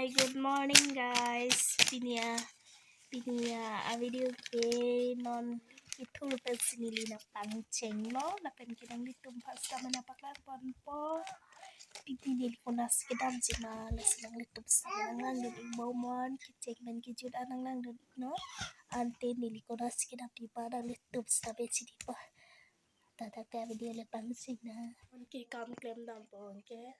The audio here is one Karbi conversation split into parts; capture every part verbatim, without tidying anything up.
Good morning, guys. Pini a, pini a, a video ke non kethur pensi neli nangpangchenglo, lapen ke nanglitum aphan sitame nangpaklang ponpo. Pini neli konatsi kedamji ma, lasi nanglitum sitame nanglangdun-ikbom non, kecheng pen kejut an nanglangdun-iknon. Ante neli konatsi kedamji ma nanglitum sitame chinipo. Tata ke video le pangcheng nang. Anke kam klemdampo anke.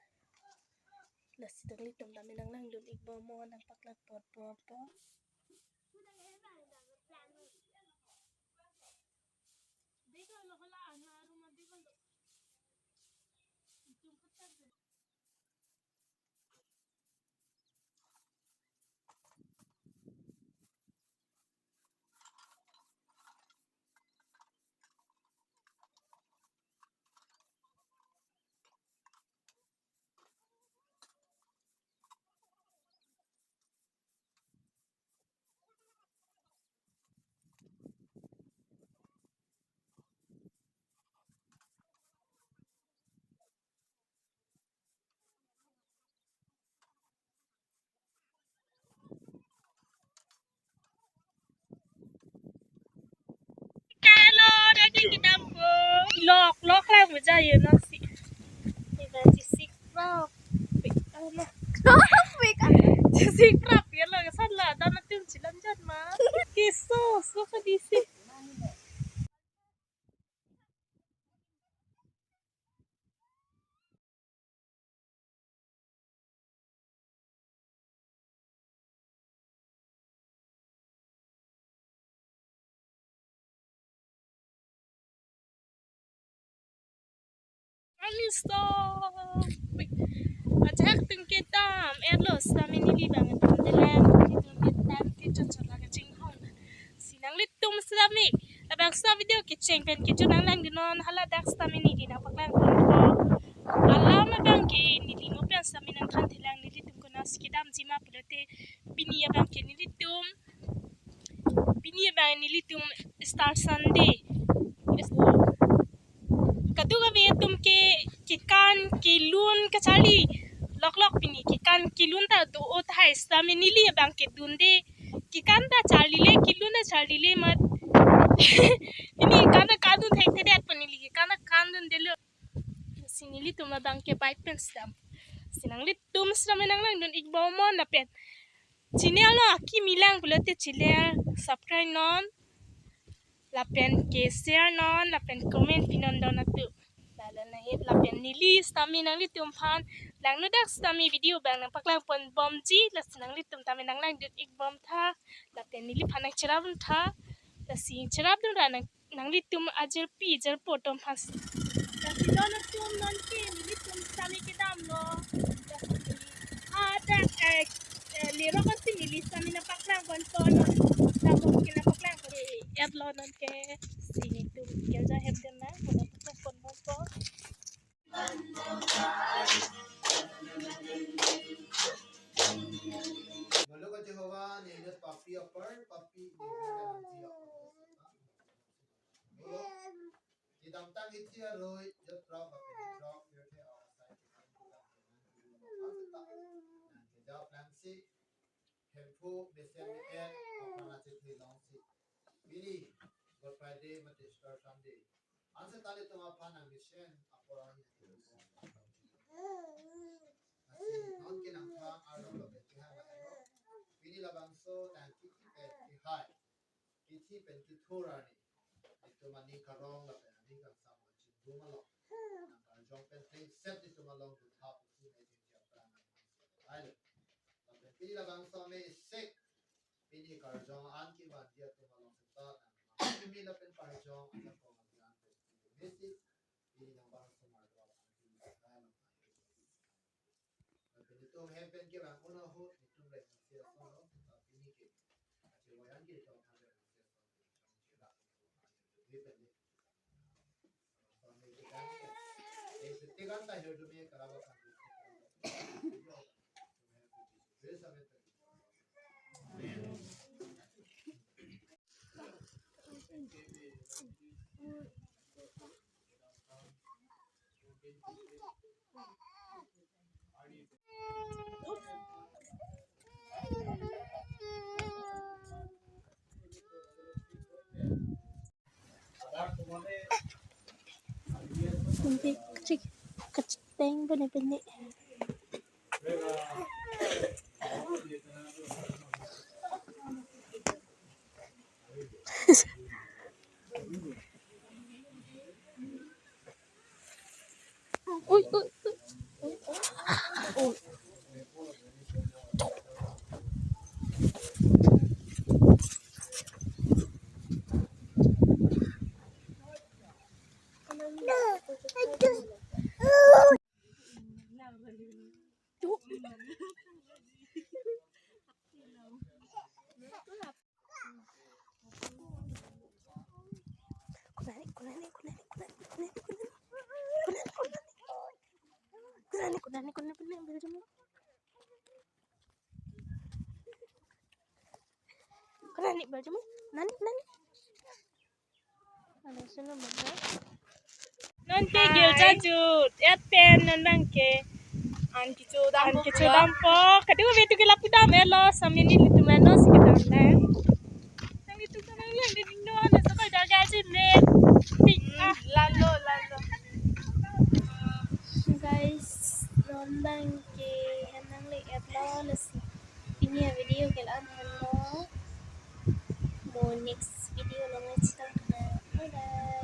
Lasi nanglitum tame nanglangdun-ikbom non, nangpaklang ponpo. Hello, dati kita po. Lok, lok lang mo dyan, yun, no? Si, diba, si Sik Rock. Wait, ano? Wait, ano? Si Sik Rock, yan lang, saan lang, dana tim chilan dyan, ma. Jesus, so kadisi. Ani stop. Wait. Ajak tingke dam. Erlo sitame neli abang dam delen. Tingke dam ke chot chot lake chinghon. Si nanglitum sitame labangso video kecheng pen kejut nanglangdunnon, haladak sitame neli nangpaklang ponpo. Alam abang ke neli mo pen sitame nangthanthelang, nelitum konatsi kedamji ma pulote pini abang ke nelitum, pini abang nelitum Easter Sunday. Kadokave atum ke kekan kelun kacharli loklok, pini kekan kelun ta do-o tahai sitame neli abang ke dunde. Kekan ta charlile, kelun ta charlile amat. Pini kekan ta kandun thekthedet pu neli kekan ta kandundelo. Si nelitum abang ke bike pen sitame. Si nanglitum sitame nanglangdun-ikbom non lapen channel lo akimi lang pulote channel subscribe non. Lapen ke share non, lapen comment pinon don atum. Lalo nahit lapen neli sitame nanglitum aphan langnodak sitame video abang nangpaklang ponbomji, lasi nanglitum tame nanglangdun-ikbom tha, lapen neliphan nangcherapdun tha, lasi cherapdun ra nang, nanglitum ajirpi jirpo atum aphan. Lasi don atum nonke nelitum sitame kedamlo. Lasi ada, eh, eh, lirok ansi neli sitame nangpaklang ponpo non. Nangpaklang, nangpaklang pon. Eh, et lo nonke. Si nelitum girja hem dam nang, nangpaklang ponbompo. Muluk Jehovah, ne inut papi apar, papi ne inut. Kedamtang isi aroi, jot rap ape jot rap, yot he awasai kekan kekan kenan kenan kenan kenan kejap langsi, Hemphu mesen me-et, aphan achethe longsi. Pini, Good Friday mate Easter Sunday. Ansi ta nelitum aphan nangmesen apor ahin. Lasi non ke nangphan arlo lapen kehai lahelo. Pini labangso nangkithi pen kehai, kithi pen kethur arni, nelitum aning karong lapen aning kangsam chingrum along, nangkarjong pen plengset nelitum along dutha pusi neli jingja prang nang. Ai lo. Lapen pini labangso amei sek, pini karjong an kevanji atum along seta nang, nang pimi lapen karjong ajakong abian pen pini mesi, pini nang bang somar dua pini nang. Lapen nelitum hem pen kevang un ahut, nelitum reng si ason lo, seta pini ke achevoyan ke nelitum aphan reng si ason lo. Cik, kaceteng pene pene. Ui, ui, ui. Ui. Kunani, kunani, kunani, kunani, kunani, kunani. Kunani, kunani, kunani, kunani, kunani, kunani. Kunani, baju mo? Nani, nani? Ano, sino ba? Non ke girja jut, et pen non bang ke. An kecho dam, an kecho dampo. Kadokave tu ke lapu dam-etlo, samini litum ano si kedam dam. Nang litum ke nang leng di ning doan, sa kai darga jin ne. Pik ah. Lalo, lalo. Guys, non bang ke hem nangle-etlo lasi. Pini avideo ke la-an henlo. Mo next video along chetong na. Bye bye.